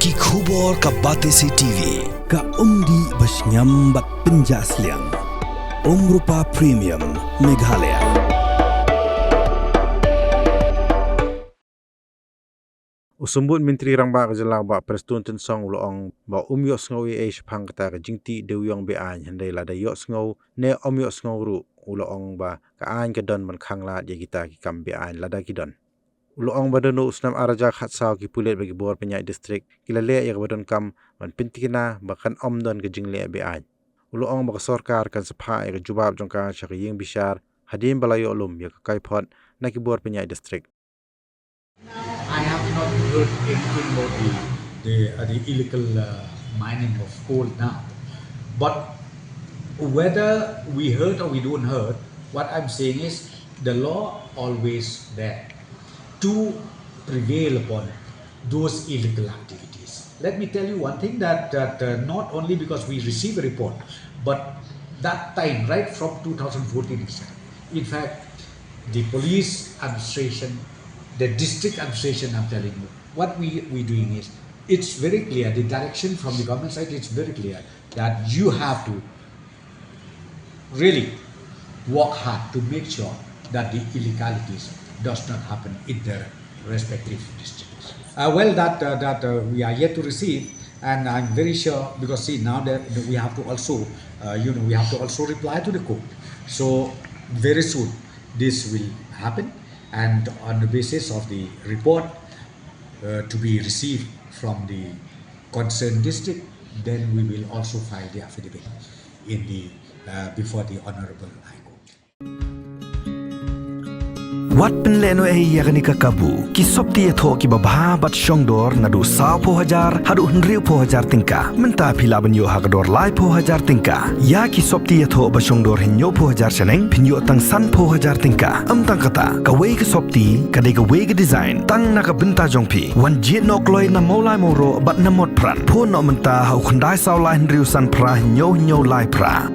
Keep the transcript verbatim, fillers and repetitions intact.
Ki khubor ka Batesi T V, ka umdih ba shngiam bad pynjah sliang. Umrupa Premium, Meghalaya. U Symbud Myntri Rangbah ka jylla, Bah Prestone Tynsong, u la ong ba um ïohsngew ei ei shaphang kata ka jingtih dewïong be-aiñ, hynrei lada ïohsngew ne ym ïohsngew ruh, u la ong ba ka aiñ ka don ban khanglad ïa kita ki kam be-aiñ lada ki don. U la ong ba naduh u snem ar hajar khatsaw ki pulit bad ki bor pynïaid district ki la leh ïa kaba donkam ban pyntikna ba kan ym don ka jingleh be-aiñ. U la ong ba ka sorkar kan sa phah ïa ka jubab jong ka sha ka ïing bishar hadien ba la ïoh lum ïa ka kaiphod na ki bor pynïaid district. I have not heard anything about the, the, uh, the illegal uh, mining of coal now. But whether we heard or we don't heard, what I'm saying is the law always there to prevail upon those illegal activities. Let me tell you one thing that, that uh, not only because we receive a report, but that time, right from two thousand fourteen itself, in fact, the police administration, the district administration, I'm telling you, what we we doing is, it's very clear. The direction from the government side, it's very clear that you have to really work hard to make sure that the illegalities does not happen in their respective districts. Uh, well, that uh, that uh, we are yet to receive, and I'm very sure because see now that we have to also, uh, you know, we have to also reply to the court. So very soon this will happen, and on the basis of the report uh, to be received from the concerned district, then we will also file the affidavit in the uh, before the Honorable High Court. Wat pynlehnohei ïa kane ka kabu, ki sopti ïathoh kiba bha bad shongdor naduh sawphew hajar haduh hynriewphew hajar tyngka. Mynta phi lah ban ïoh ha ka dor laiphew hajar tyngka. Ïa ki sopti ïathoh ba shongdor hynñiewphew hajar shaneng phin ïoh tang sanphew hajar tyngka. Ym tang kata, kawei ka sopti ka dei kawei ka design tang na ka bynta jong phi. Wan jied noh kloi na Mawlai Mawroh bad na Motphran. Phone noh mynta ha u khyndai saw lai hynriew san phra hynñiew hynñiew lai phra.